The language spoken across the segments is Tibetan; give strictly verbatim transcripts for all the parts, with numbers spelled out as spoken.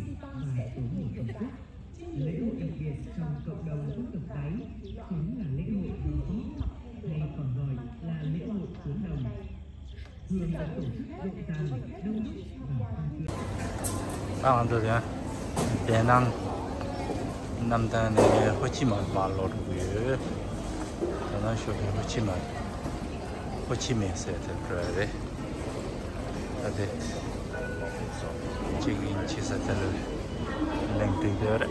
Bài cầu nguyện Trung Quốc. Lễ hội Ipyes trong cộng đồng dân tộc Tái cũng là lễ hội Trung Quốc, hay còn gọi là lễ hội xuống đồng. Thường được tổ chức rộn ràng, đông đúc và hoang ད་ང་ཚོ་དེ་དེ་ནང་གནམ་ཐང་ནས་ཧོ་ཆི་མ་མར་ལོག་འགྲོ་གི་ཡོད། ད་ནང་ཤོག་གི་ཧོ་ཆི་མ་ཧོ་ཆི་མིན་ཟེར་དེ་འགྲོ་ཡ་རེད། ད་དེ་ཅིག་ཡིན་ཅི་ཟེར་དེ་ལ་གླེང་སྟེགས་དེ་རེད། ད་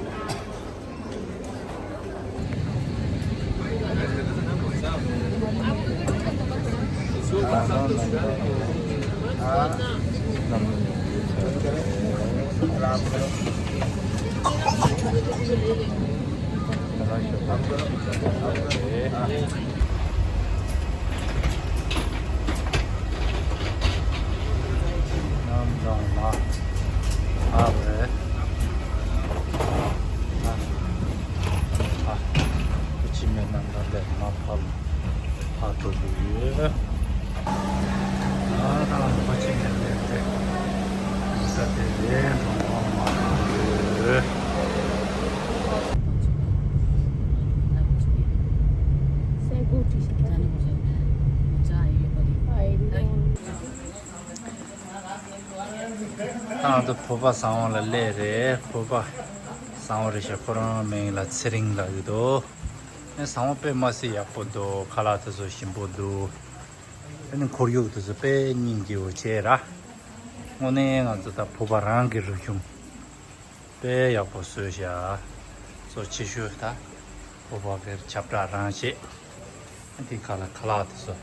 ང་ཚོ་བོད་པ་ཟ་འོག་ལ་སླེབས་རེད། བོད་པ་ཟ་འོག་རེད་ཤག་ཁོ་རང་མིང་ལ་ཚེ་རིང་ལབ་ཀྱི་འདུག་ཨེ་ཟ་འོག་དཔེ་མ་སྲིད་ཡག་པོ་འདུག་ཁ་ལག་དེ་ཚོ་ཞིམ་པོ་འདུག་ཨ་ནི་ཁོར་ཡུག་དེ་ཚོ་དཔེ་སྙིང་རྗེ་བོ་བྱས་ར། དངོས་གནས་ང་ཚོ་ད་བོད་པ་རང་གི་རིག་གཞུང་དཔེ་ཡག་པོ་བཟོས་ཤག་གཙོ་ཆེ་ཤོས་ད་བོད་པ་གི་ཁྱབ་བསྒྲགས་རང་བྱེད། དེ་ཁ་ལག་ཁ་ལག་དེ་ཚོ་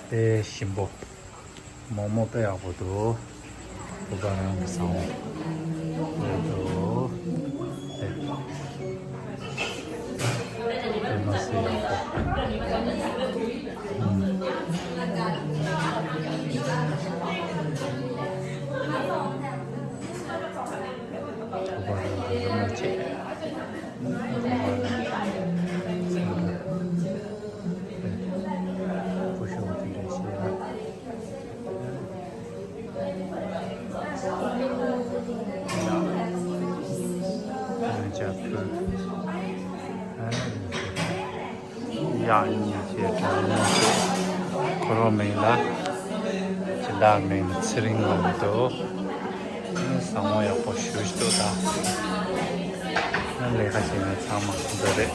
དཔེ་ཞིམ་པོ། མོག་མོག་དཔེ་ཡག་པོ་འདུག་བོད་པ་རང་གི་ཟ་འོག་དཔེ་འདུག་དེ་དཔེ་མ་སྲིད་ཡག་པོ། ཨུམ། བོད་པ་རང་གི་རི་མོ་བྱས། སྐུ་ཞབས་དེ་འདྲ་བྱས་ན། ཡང་ཅག་ཕུལ། ཡག་ཉིན་བྱས་དྲང་ཉིན་བྱས། ཁོ་རང་མིང་ལ་ཁྱི་བདག་མིང་ལ་ཚེ་རིང་ལབ་འདུག་ཟ་འོག་ཡག་པོ་ཞེ་པོ་ཅིག་འདུག་ད། ལས་ཀ་བྱེད་མཁན་ཚང་མ་འདི་རེད།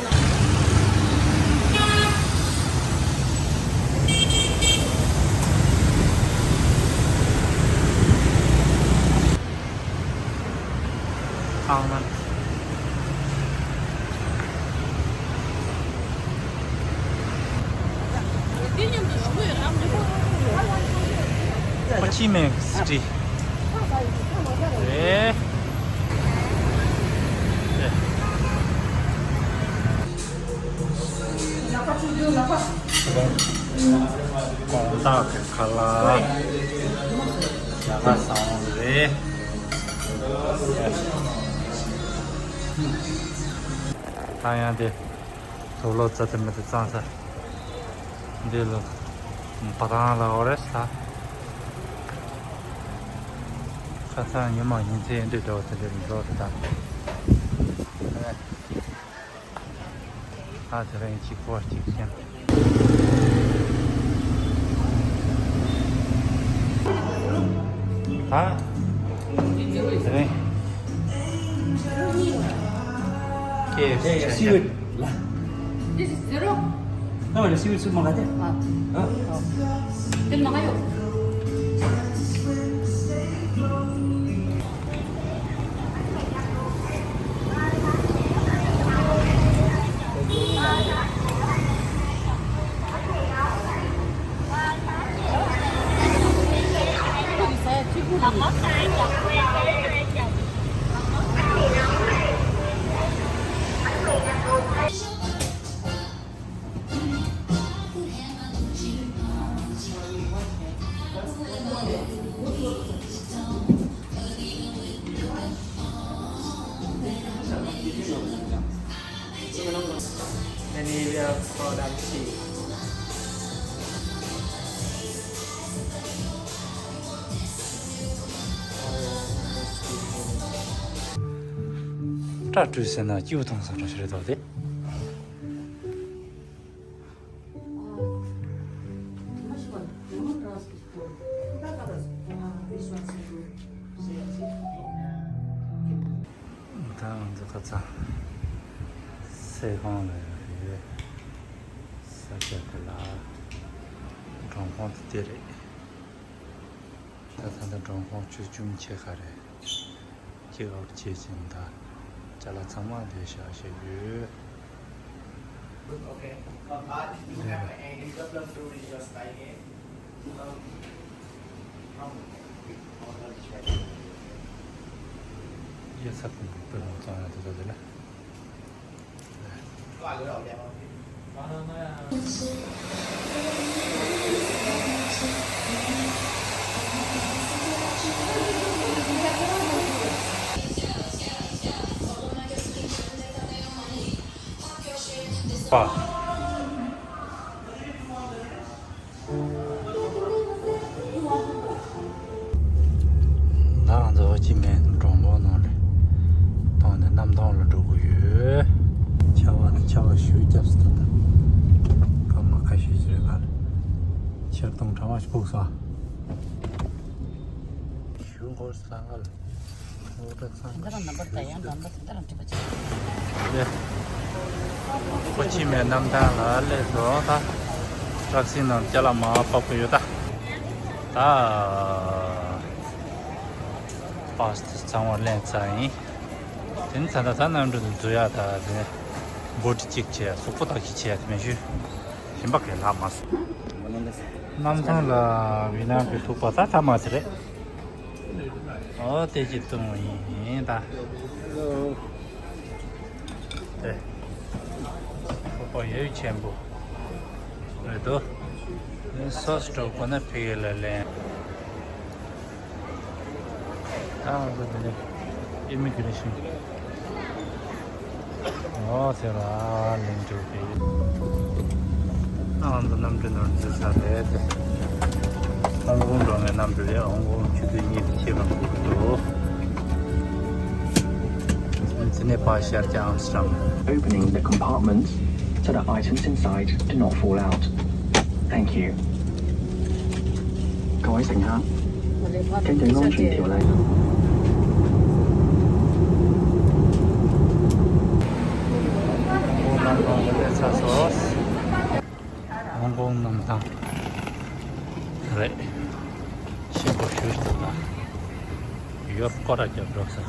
ཨང་ན། ཧོ་ཆི་མིན་སི་ཊི། རེད། དགོང་དག་གི་ཁ་ལག་ཡག་ག་བཟས་པ་རེད། ད་ཡང་དེ་དུག་ལོག་རྩ་དེ་མི་དེ་གཙང་ས་འདི་ལ་འབའ་ཐང་ལ་འོ་རེད་ས། ཁ་སང་ཉི་མ་ཉིན་མཚན་འདི་འདྲ་བ་དེ་འདྲ་མི་འགྲོ་རེད་ད། ཨ་དེ་རིང་གཅིག་པོ་གཅིག་ཤེས། ཨ་དེ་རིང་ཀེ་ཨེཕ་སི་ཆ་ཤས། This is zero. No, the seaweed soup. ཨ། ཨ། དེ་ནང་ཡོད། Any, uh, product tea? སྐྲ་བཀྲུས་ཟེར་ན་སྐྱིད་པོ་མཐོང་ས་འདྲ་ཞིག་རེད་དོ་དེ། ད་ང་ཚོ་ཁ་སང་སེ་ཁོང་ལ་ཡོད་རེད། ས་ཆ་དེ་ལ་མགྲོན་ཁང་དེ་དེ་རེད། ད་ད་ལྟ་མགྲོན་ཁང་ཆུ་ཅུང་ཆེ་ཁ་རེད། ཅེག་ཨའུཊ་བྱེད་བཞིན་གདའ། ཅ་ལག་ཚང་མ་འདིར་བཞག་བཞག་ཡོད། Okay. Um, uh, do you have any problem to reach your style here? Um, from ཡ་ས་ཁུང་པུ་པུ་ལ་ཙང་ཡ་དེ་ཚོ་དེ་ལ། པ། ད་ང་ཚོ་ཧོ་ཅི་མིན་མགྲོན་ཁང་ནང་ལ་ཐོན་ནས་གནམ་ཐང་ལ་འགྲོ་གི་ཡོད། ཆར་པ་ནི་ཆར་པ་ཞེ་པོ་བརྒྱབ་སོང་ད། སྐར་མ་ཁ་ཤས་ཤིག་རེད་ལ། ཆར་གདུང་གྲང་བ་ཞིག་ཕོག་སོང་། ཞུ་འཁོར་ས་ང་ལ། དེ་འདྲ་རང་རྣམ་པར་དག་ཡང་རྣམ་པ་དེ་འདྲ་རང་འགྲིག་པ་བྱེད། ཧོ་ཅི་མིན་གནམ་ཐང་ལ་སླེབས་སོང་ད། ཊེག་སི་ནང་ཅ་ལག་མར་ཕབ་གི་ཡོད་ད། ད། པཱ་སི་དེ་ཚང་མ་ལེན་ཚར་ཡིན། དེ་ནི་ད་ལྟ་ད་གནམ་གྲུ་དུ་འཛུལ་ཡག་ད་དེ་ནི་བོ་ཊི་གཅིག་བྱས་གཟུགས་པོ་བརྟག་ཞིབ་བྱས་ཡག་དེ་མིན་ཞུ། ཞིམ་པ་གས་ལྷག་མ་སོང་། གནམ་ཐང་ལ་ཝི་ནམ་གྱི་ཐུག་པ་ད་ཐ་མ་དེ་རེད། ཨོ་དེ་ཅི་བཏུང་བ་ཡིན་ད། དེ། ཁོ་པ་ཡོད་ཆེན་པོ་རེད་དོ། སོ་སོ་འགྲོ་དགོས་ན་ཕ་གི་ལ་ལེན། ད་ང་ཚོ་འདི་ནས་ཨི་མི་གྷི་རེ་ཤན། ཨོ་དེ་ར་ལེན་འགྲོ་གི། ད་ང་ཚོ་གནམ་གྲུ་ནང་འཛུལ་ཚར་རེད་དེ། ཧོང་ཀོང་འགྲོ་མཁན་གནམ་གྲུ་རེད། ཧོང་ཀོང་ཆུ་ཚོད་གཉིས་དང་ཕྱེད་ཀ་འགོར་གི་འདུག་འདི་ནས་ཕར་ཤར་རྒྱག་ཨམ་སི་ཊར་ཌམ། Opening the compartment so that items inside do not fall out. Thank you. 各位乘客，根据安全条例。 ཧོང་ཀོང་གནམ་ཐང་རེད། ཞེ་པོ་ཞེ་པོ་ཞིག་འདུག་ད། ཡོར་སྐོར་ར་རྒྱབ་འགྲོ་ས། ད་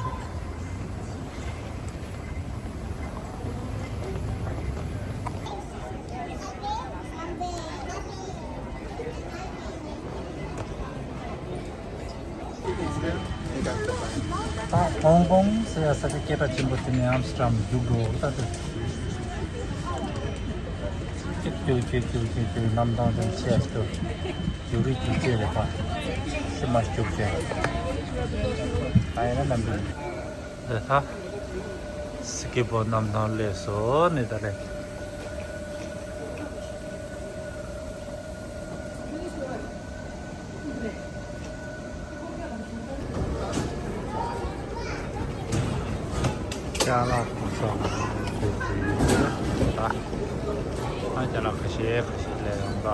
ཧོང་ཀོང་ཟེར་ཡ་ས་ཆ་སྐད་གྲགས་ཆེན་པོ་དེ་ནས་ཨམ་སི་ཊར་ཌམ་རྒྱུགས་འགྲོ་ད་དེ། ཅིག་ཅིག་ཅིག་ཅིག་ཅིག་གནམ་ཐང་དེ་ཆེ་ཞིག་ཏུ་རྒྱུགས་རིགས་ཅིག་ཅེས་རེད་པ། ཤི་མ་རྒྱུགས་ཅེས་རེད། ད་ཡིན་ན་གནམ་གྲུ་འདི་ད་སི་ཀི་པོ་གནམ་ཐང་སླེབས་སོང་ནི་ད་ལེ། ཅ་ལག་གོང་ས་ལ་ཨ་ཅ་ལག་ཁ་ཤས་ཁ་ཤས་ལས་ཡོང་ད།